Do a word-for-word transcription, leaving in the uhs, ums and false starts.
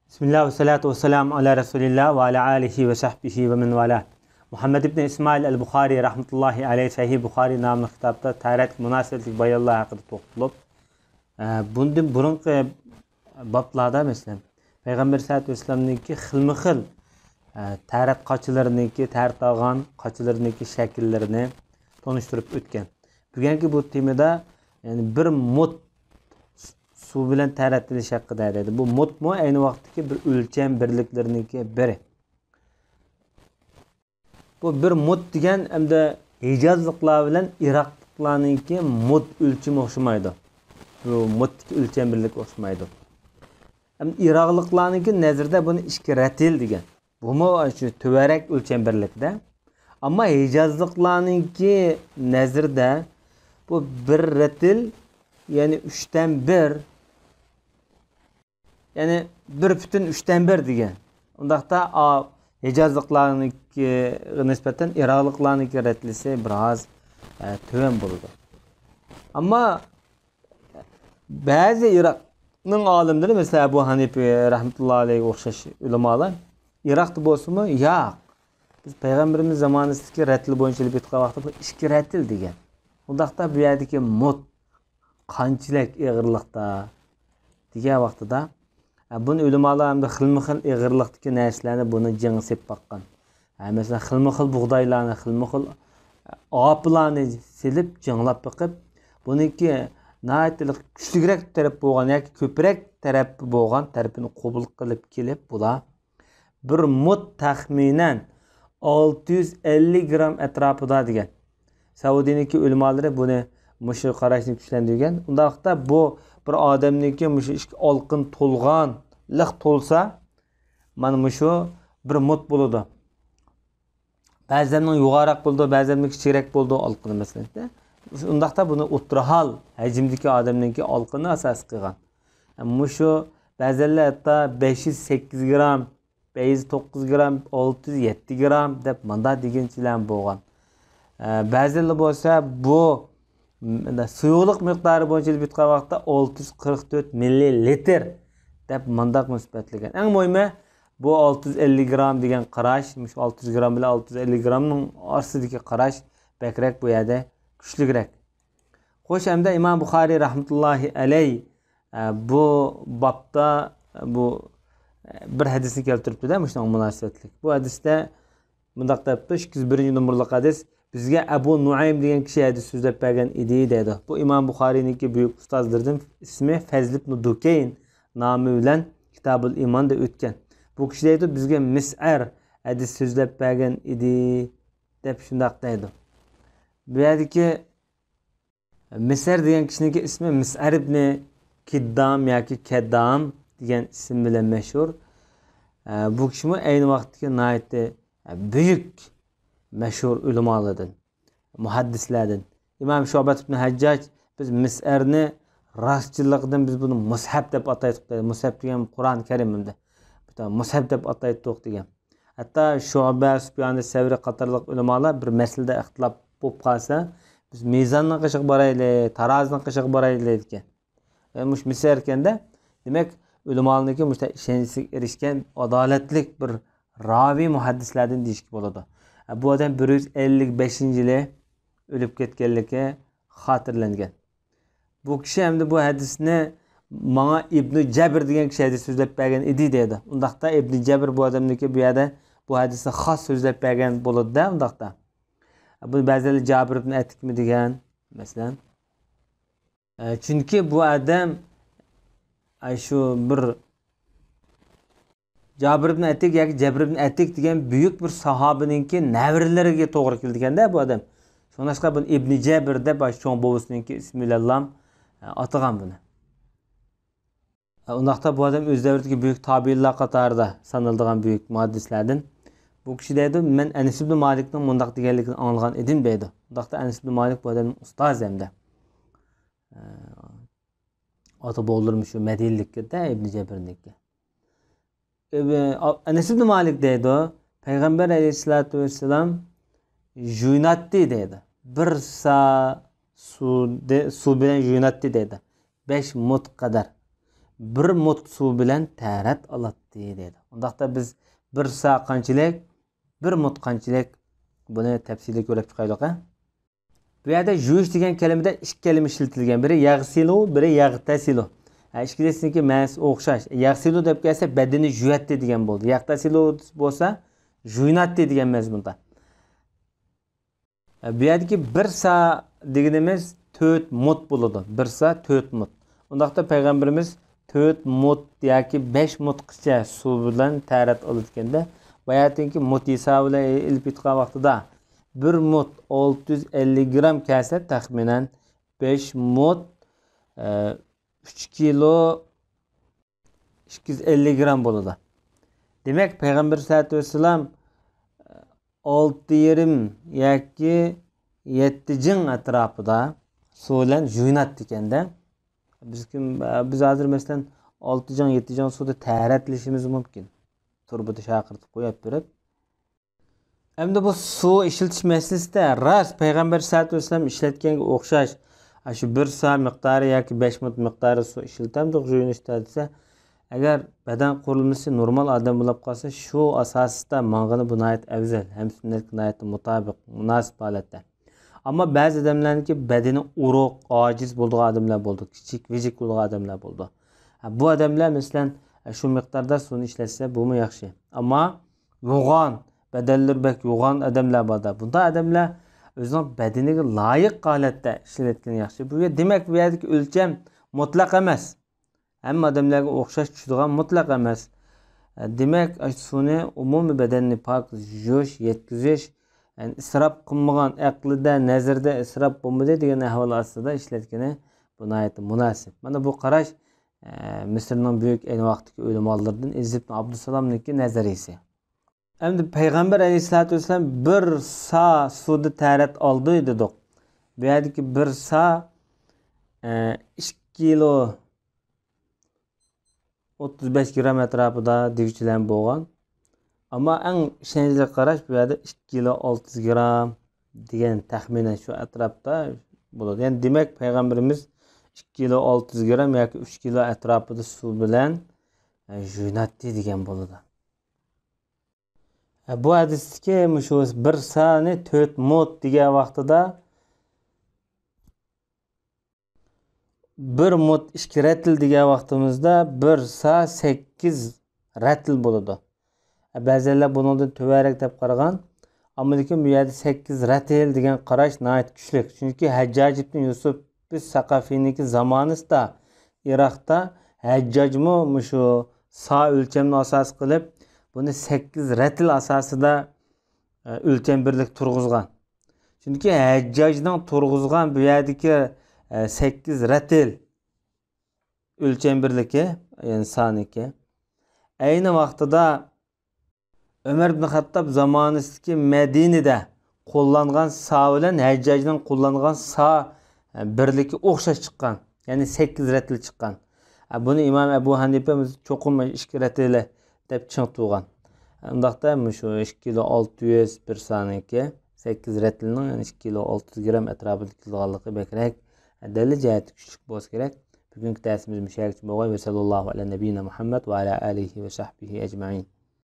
بىسمىللا ۋەسسالاتۇ ۋەسسالامۇ ئالا رەسۇلىللا ۋە ئالا ئالىھى ۋە سەھبىھى ۋە مەن ۋالا. مۇھەممەد ئىبنى ئىسمائىل ئەل بۇخارىي رەھمەتۇللاھى ئەلەيھ سەھىھ بۇخارىي ناملىق كىتابتا تەھارەتكە مۇناسىۋەتلىك بايانلار ھەققىدە توختىلىپ، ئە، بۇندىن بۇرۇنقى بابلاردا، مەسىلەن، پەيغەمبەر سەللەللاھۇ ئەلەيھى ۋەسەللەمنىڭكى خىلمۇ خىل، ئە، تەھارەت قاچىلىرىنىڭكى، تەھارەت ئالغان قاچىلىرىنىڭكى شەكىللىرىنى تونۇشتۇرۇپ ئۆتكەن. بۈگۈنكى بۇ تېمىدا، يەنى بىر مۇت سۇ بىلەن تەھارەتلىنىش ھەققىدە دەيدۇ. بۇ مۇتمۇ ئەينى ۋاقىتتىكى بىر ئۆلچەم بىرلىكلىرىنىڭكى بىرى. بۇ بىر مۇت دېگەن ئەمدى ھىجازلىقلار بىلەن ئىراقلىقلارنىڭكى مۇت ئۆلچىمى ئوخشىمايدۇ. بۇ مۇتتىكى ئۆلچەم بىرلىك ئوخشىمايدۇ. ئەمدى ئىراقلىقلارنىڭكى نەزىرىدە بۇنى ئىككى رەتىل دېگەن. بۇمۇ شۇ تۆۋەنرەك ئۆلچەم بىرلىكىدە. ئەمما ھىجازلىقلارنىڭكى نەزىرىدە بۇ بىر رەتىل، يەنى ئۈچتىن بىر، يەنى بىر پۈتۈن ئۈچتىن بىر دېگەن. ئۇنداقتا، ئا، ھىجازلىقلارنىڭكىغا نىسبەتەن ئىراقلىقلارنىڭكى رەتلىسى بىر ئاز، ئە، تۆۋەن بولىدۇ. ئەمما بەزى ئىراقنىڭ ئالىملىرى، مەسىلەن، ئەبۇ ھەنىپە رەھمەتۇللا ئەلەيھىگە ئوخشاش ئۆلىمالار، ئىراقتا بولسىمۇ، ياق، بىز پەيغەمبىرىمىز زامانىسىدىكى رەتلى بويىچە ئېلىپ ئېيتقان ۋاقىتتا بۇ ئىككى رەتىل دېگەن. ئۇنداقتا بۇ يەردىكى مۇت قانچىلىك ئېغىرلىقتا دېگەن ۋاقتىدا، ئە، بۇنى ئۆلىمالار ئەمدى خىلمۇ خىل ئېغىرلىقتىكى نەرسىلەرنى بۇنى جىڭغا سېلىپ باققان. ھە، مەسىلەن، خىلمۇ خىل بۇغدايلارنى، خىلمۇ خىل، ئە، ئاپىلارنى سېلىپ جىڭلاپ بېقىپ، بۇنىڭكى ناھايىتى كۈچلۈكرەك تەرەپ بولغان ياكى كۆپرەك تەرەپ بولغان تەرىپىنى قوبۇل قىلىپ كېلىپ، بۇلار بىر مۇت تەخمىنەن ئالتە يۈز ئەللىك گرام ئەتراپىدا دېگەن. سەئۇدىنىڭكى ئۆلىمالىرى بۇنى، مۇشۇ قاراشنى كۈچلەندۈرگەن. ئۇنداقتا بۇ بىر ئادەمنىڭكى مۇشۇ ئىككى ئالقىن تولغان، لىق تولسا، مانا مۇشۇ بىر مۇت بولىدۇ. بەزىلەرنىڭ يوغانراق بولىدۇ، بەزىلەرنىڭ كىچىكرەك بولىدۇ ئالقىنى، مەسىلەن. ئۇنداقتا بۇنى ئوتتۇرا ھال ھەجىمدىكى ئادەمنىڭكى ئالقىنى ئاساس قىلغان. مۇشۇ بەزىلەر ھەتتا بەش يۈز سەككىز گرام، بەزى توققۇز گرام، ئالتە يۈز يەتتە گرام دەپ مانداق دېگەنچىلەرمۇ بولغان. ئە، بەزىلەر بولسا بۇ، م، سۇيۇقلۇق مىقدارى بويىچە ئېلىپ ئېيتقان ۋاقىتتا ئالتە يۈز قىرىق تۆت مىللىلىتىر دەپ مانداق نىسبەتلىگەن. ئەڭ مۇھىمى، بۇ ئالتە يۈز ئەللىك گرام دېگەن قاراش، مۇشۇ ئالتە يۈز گرام بىلەن ئالتە يۈز ئەللىك گرامنىڭ ئارىسىدىكى قاراش بەكرەك بۇ يەردە كۈچلۈكرەك. خوش، ئەمدى ئىمام بۇخارىي رەھمەتۇللاھى ئەلەي، ئە، بۇ بابتا، بۇ، ئە، بىر ھەدىسنى كەلتۈرۈپتۇ-دە، مۇشۇنىڭغا مۇناسىۋەتلىك. بۇ ھەدىستە مۇنداق دەپتۇ، ئىككى يۈز بىرىنچى نومۇرلۇق ھەدىس، بىزگە ئەبۇ نۇئەيم دېگەن كىشى ھەدىس سۆزلەپ بەرگەن ئىدى، دەيدۇ. بۇ ئىمام بۇخارىينىڭكى بۈيۈك ئۇستازلىرىدىن، ئىسمى فەزل ئىبنى دۇكەين نامى بىلەن كىتابۇل ئىماندا ئۆتكەن. بۇ كىشى دەيدۇ، بىزگە مىسئەر ھەدىس سۆزلەپ بەرگەن ئىدى، دەپ شۇنداق دەيدۇ. بۇ يەردىكى مىسەر دېگەن كىشىنىڭكى ئىسمى مىسئەر ئىبنى كىددام ياكى كەددام دېگەن ئىسىم بىلەن مەشھۇر. ئە، بۇ كىشىمۇ ئەينى ۋاقىتتىكى ناھايىتى، ئە، بۈيۈك، مەشھۇر ئۆلىمالاردىن، مۇھەددىسلەردىن. ئىمام شۇبەت ئىبنى ھەججاج، بىز مىسئەرنى راستچىللىقىدىن بىز بۇنى مۇسھەپ دەپ ئاتايتتۇق، دەيدۇ. مۇسھەپ دېگەن قۇرئان كەرىم ئەمدى. مۇسھەپ دەپ ئاتايتتۇق دېگەن. ھەتتا شۇبە، سۇپيانى سەۋرى قاتارلىق ئۆلىمالار بىر مەسىلىدە ئىختىلاپ بولۇپ قالسا، بىز مىزاننىڭ قېشىغا بارايلى، تارازىنىڭ قېشىغا بارايلى دەيدىكەن. ئە، مۇشۇ مىسەر ئىكەندە، دېمەك، ئۆلىمالارنىڭكى مۇشۇ ئىشەنچىسىگە ئېرىشكەن ئادالەتلىك بىر راۋى مۇھەددىسلەردىن دېيىشكە بولىدۇ. ئە، بۇ ئادەم بىر يۈز ئەللىك بەشىنچى يىلى ئۆلۈپ كەتكەنلىكى خاتىرىلەنگەن. بۇ كىشى ئەمدى بۇ ھەدىسنى ماڭا ئىبنى جەبىر دېگەن كىشى ھەدىس سۆزلەپ بەرگەن ئىدى دەيدۇ. ئۇنداقتا ئىبنى جەبىر بۇ ئادەمنىڭكى بۇ يەردە بۇ ھەدىسنى خاس سۆزلەپ بەرگەن بولىدۇ-دە، ئۇنداقتا. بۇنى بەزىلەر جابىر ئىبنى ئەتىكمۇ دېگەن، مەسىلەن. ئە، چۈنكى بۇ ئادەم، ئاي، شۇ بىر جابىر ئىبن ئەتىك ياكى جەبىر ئىبن ئەتىك دېگەن بۈيۈك بىر ساھابىنىڭكى نەۋرىلىرىگە توغرا كېلىدىكەن-دە بۇ ئادەم. شۇڭلاشقا بۇنى ئىبنى جەبىر دەپ، ئاشۇ چوڭ بوۋىسىنىڭكى ئىسمى بىلەنلا، ئە، ئاتىغان بۇنى. ئە، ئۇنداقتا بۇ ئادەم ئۆز دەۋرىدىكى بۈيۈك تابىئىنلار قاتارىدا سانىلىدىغان بۈيۈك مۇھەددىسلەردىن. بۇ كىشى دەيدۇ، مەن ئەنەس ئىبنى مالىكنىڭ مۇنداق دېگەنلىكىنى ئاڭلىغان ئىدىم دەيدۇ. ئۇنداقتا ئەنەس ئىبنى مالىك بۇ ئادەمنىڭ ئۇستازى ھەمدە. ئە، ئاتا بوۋىلىرىمۇ شۇ مەدىنىلىككەن-دە، ئىبنى جەبىرنىڭكى. ئىبن-، ئەنەس ئىبن مالىك دەيدۇ، پەيغەمبەر ئەلەيھىسسالاتۇ ۋەسسالام يۇيۇناتتى دەيدۇ. بىر سا سۇ دە-، سۇ بىلەن يۇيۇناتتى دەيدۇ. بەش مۇت قەدەر. بىر مۇت سۇ بىلەن تەھارەت ئالاتتى دەيدۇ. ئۇنداقتا بىز بىر سا قانچىلىك، بىر مۇت قانچىلىك، بۇنى تەپسىلىي كۆرۈپ چىقايلىق، ھە؟ بۇ يەردە يۇيۇش دېگەن كەلىمىدە ئىككى كەلىمە ئىشلىتىلگەن. بىرى يەغسىلۇ، بىرى يەغتەسىلۇ. ھە، ئىككىلىسىنىڭكى مەنىسى ئوخشاش. يەغسىلۇ دەپ كەلسە، بەدىنى يۇياتتى دېگەن بولدى. يەغتەسىلۇ بولسا، يۇيۇناتتى دېگەن مەزمۇندا. بۇ يەردىكى بىر سا دېگىنىمىز تۆت مۇت بولىدۇ. بىر سا تۆت مۇت. ئۇنداقتا پەيغەمبىرىمىز تۆت مۇت ياكى بەش مۇتقىچە سۇ بىلەن تەھارەت ئالىدىكەندە، باياتىنكى مۇت ھېسابى بىلەن ئېلىپ ئېيتقان ۋاقتىدا بىر مۇت ئالتە يۈز ئەللىك گرام كەلسە، تەخمىنەن بەش مۇت، ئە، ئۈچ كىلو ئىككى يۈز ئەللىك گرام بولىدۇ. دېمەك، پەيغەمبەر سەللەللاھۇ ئەلەيھى ۋەسەللەم ئالتە يېرىم ياكى يەتتە جىڭ ئەتراپىدا سۇ بىلەن يۇيۇناتتىكەندە. بىز كىم، بىز ھازىر مەسىلەن ئالتە جىڭ، يەتتە جىڭ سۇدا تەھارەتلىشىمىز مۇمكىن. تۇرۇبىدا شاقىرتىپ قويۇپ بېرىپ. ئەمدى بۇ سۇ ئىشلىتىش مەسىلىسىدە راست پەيغەمبەر سەللەللاھۇ ئەلەيھى ۋەسەللەم ئىشلەتكەنگە ئوخشاش، ئاشۇ بىر سا مىقدارى ياكى بەش مۇت مىقدارى سۇ ئىشلىتەمدۇق يۇيۇنۇشتا دېسە، ئەگەر بەدەن قۇرۇلمىسى نورمال ئادەم بولۇپ قالسا، شۇ ئاساستا ماڭغىنى بۇ ناھايىتى ئەۋزەل ھەم سۈننەتكە ناھايىتى مۇتابىق، مۇناسىپ ھالەتتە. ئەمما بەزى ئادەملەرنىڭكى بەدىنى ئورۇق، ئاجىز بولىدىغان ئادەملەر بولىدۇ، كىچىك، ۋىجىك بولىدىغان ئادەملەر بولىدۇ. ھە، بۇ ئادەملەر، مەسىلەن، شۇ مىقداردا سۇنى ئىشلەتسە، بۇمۇ ياخشى. ئەمما يوغان، بەدەنلىرى بەك يوغان ئادەملەر بار-دە. بۇنداق ئادەملەر ئۆزىنىڭ بەدىنىگە لايىق ھالەتتە ئىشلىتىۋەتكىنى ياخشى. بۇ يەر، دېمەك، بۇ يەردىكى ئۆلچەم مۇتلەق ئەمەس. ھەممە ئادەملەرگە ئوخشاش چۈشىدىغان مۇتلەق ئەمەس. دېمەك، ئاشۇ سۇنى ئومۇمىي بەدەننى پاكىز يۇيۇش، يەتكۈزۈش، يەنى ئىسراپ قىلمىغان، ئەقلىدە، نەزىرىدە ئىسراپ بولمىدى دېگەن ئەھۋال ئاستىدا ئىشلەتكىنى بۇ ناھايىتى مۇناسىپ. مانا بۇ قاراش، ئە، مىسىرنىڭ بۈيۈك ئەينى ۋاقتىدىكى ئۆلىمالىرىدىن ئىزز ئىبن ئابدۇسالامنىڭكى نەزەرىيىسى. ئەمدى پەيغەمبەر ئەلەيھىسسالاتۇ ۋەسسالام بىر سا سۇدا تەھارەت ئالدى دېدۇق. بۇ يەردىكى بىر سا، ئە، ئىككى كىلو ئوتتۇز بەش گرام ئەتراپىدا دېگۈچىلەر بولغان. ئەمما ئەڭ ئىشەنچلىك قاراش بۇ يەردە ئىككى كىلو ئالتە يۈز گرام دېگەن تەخمىنەن شۇ ئەتراپتا بولىدۇ. يەنى دېمەك، پەيغەمبىرىمىز ئىككى كىلو ئالتە يۈز گرام ياكى ئۈچ كىلو ئەتراپىدا سۇ بىلەن، ئە، يۇيۇناتتى دېگەن بولىدۇ. ئە، بۇ ھەدىستىكى مۇشۇ بىر سانى تۆت مۇت دېگەن ۋاقتىدا بىر مۇت ئىككى رەتىل دېگەن ۋاقتىمىزدا بىر سا سەككىز رەتىل بولىدۇ. بەزىلەر بۇنىڭدىن تۆۋەنرەك دەپ قارىغان. ئەمما لېكىن بۇ يەردە سەككىز رەتىل دېگەن قاراش ناھايىتى كۈچلۈك. چۈنكى ھەججاج ئىبن يۈسۈپ سەقەفىنىڭكى زامانىسىدا ئىراقتا ھەججاجمۇ مۇشۇ سا ئۆلچەمنى ئاساس قىلىپ، بۇنى سەككىز رەتىل ئاساسىدا ئە، ئۆلچەم بىرلىك تۇرغۇزغان. چۈنكى ھەججاجنىڭ تۇرغۇزغان بۇ يەردىكى، ئە، سەككىز رەتىل ئۆلچەم بىرلىكى، يەنى سانىكى. ئەينى ۋاقتىدا ئۆمەر ئىبن خەتتاب زامانىسىدىكى مەدىنىدە قوللانغان سا بىلەن ھەججاجنىڭ قوللانغان سا، ئە، بىرلىكى ئوخشاش چىققان. يەنى سەككىز رەتىل چىققان. ئە، بۇنى ئىمام ئەبۇ ھەنىپە چوقۇم ئىككى رەتىلى دەپ چىڭ تۇرغان. ئۇنداقتا مۇشۇ ئىككى كىلو ئالتە يۈز بىر سانىكى سەككىز رەتىلنىڭ، يەنى ئىككى كىلو ئالتە يۈز گرام ئەتراپىدا كېلىدىغانلىقى بەكرەك دەلىل جەھەتتە كۈچلۈك بولسا كېرەك. بۈگۈنكى دەرسىمىز مۇشۇ يەرگىچە بولغاي. ۋەسەللاللاھۇ ئەلە نەبىييىنا مۇھەممەد ۋە ئەلە ئالىھى ۋە سەھبىھى ئەجمەئىن.